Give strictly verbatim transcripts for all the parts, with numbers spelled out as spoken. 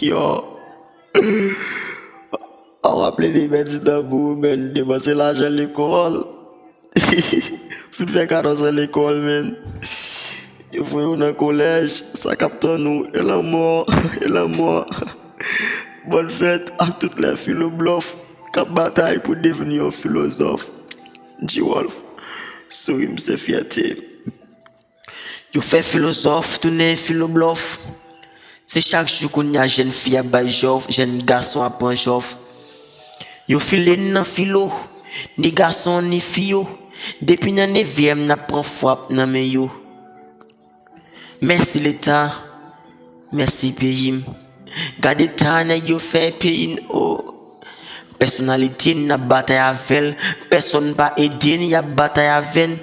Yo. An raple de pèdi tan pou ou, men depanse lajan lekòl. Fin fè katòz an lekòl, men. Yo voye w nan kolèj, sa k ap tann ou, e lanmò, e lanmò. Bòn fèt ak tout lè filo blòf k ap batay pou devni yon filozòf. G-Wolf, souri m se fyète m. Yo fè filozòf tounen filo blòf. Se chak jou kounye a jèn fi ap bay jòf, jèn gason ap pran jòf. Yo file n nan filo, ni gason ni fi yo. Depi nan nevyèm n ap pran fwap nan men yo. Mèsi Leta, mèsi peyi m. Gade ta nèg yo fè peyi n o. Pèsonalite n ap batay avè l, pèsonn pa ede n, y ap batay avè n.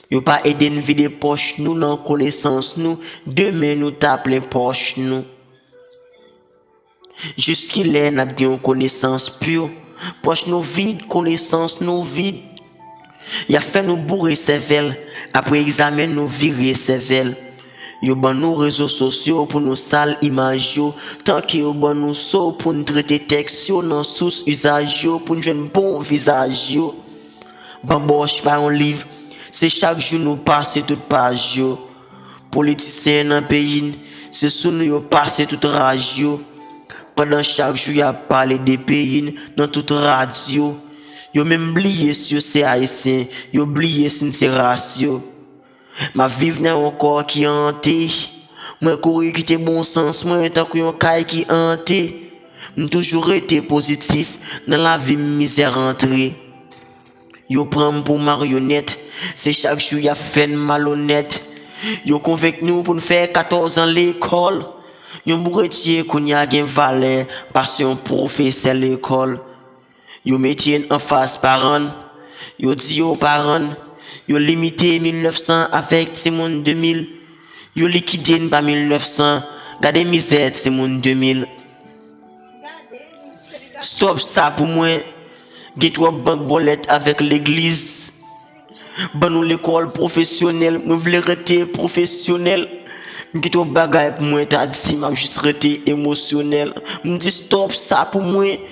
Yo pa ede n vide pòch nou nan konesans nou, demen nou ta plen pòch nou. Jis kilè n ap gen yon konesans pi? Pòch nou vid, konesans nou vid. Y ap fè nou boure sèvèl, apre egzamen nou vire sèvèl. Yo ban nou rezo sosyo pou nou sal imaj yo, tanke yo ban nou so pou n trete tèks yo nan sous izaj yo, pou n jwenn bon vizaj yo. Banbòch pa yon liv, se chak jou nou pase tout paj yo. Politisyen nan peyi n, se sou nou yo pase tout raj yo. Pandan chak jou y ap pale de peyi n nan tout radyo. Yo menm bliye si yo se Ayisyen, yo bliye si n se ras yo. M ap viv nan yon kò ki ante. Mwen kouri kite bon sans mwen tankou yon kay ki ante. M toujou rete pozitif, nan lavi m mizè rantre. Yo pran m pou maryonèt, se chak jou y ap fè n malonèt. Yo konvenk nou pou n fè katòz an lekòl. Yon bouretye kounye a gen valè pase yon pwofesè lekòl. Yo mete n anfas paran n, yo di yo paran n, yo limite mil nèf san avèk timoun de mil, yo likide n pa mil nèf san, gade mizè timoun de mil. Stòp sa pou mwen, gen twòp bank bòlèt avèk legliz. Ban nou lekòl pwofesyonèl, mwen vle rete pwofesyonèl. M gen twòp bagay pou mwen ta di, m ap jis rete emosyonèl. M di stòp sa pou mwen.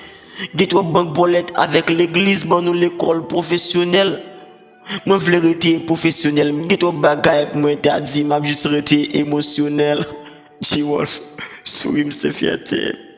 Gen twòp bank bòlèt avèk legliz, ban nou lekòl pwofesyonèl. Mwen vle rete pwofesyonèl, m gen twòp bagay pou mwen ta di, m ap jis rete emosyonèl. G-Wolf, souri m se fyète m.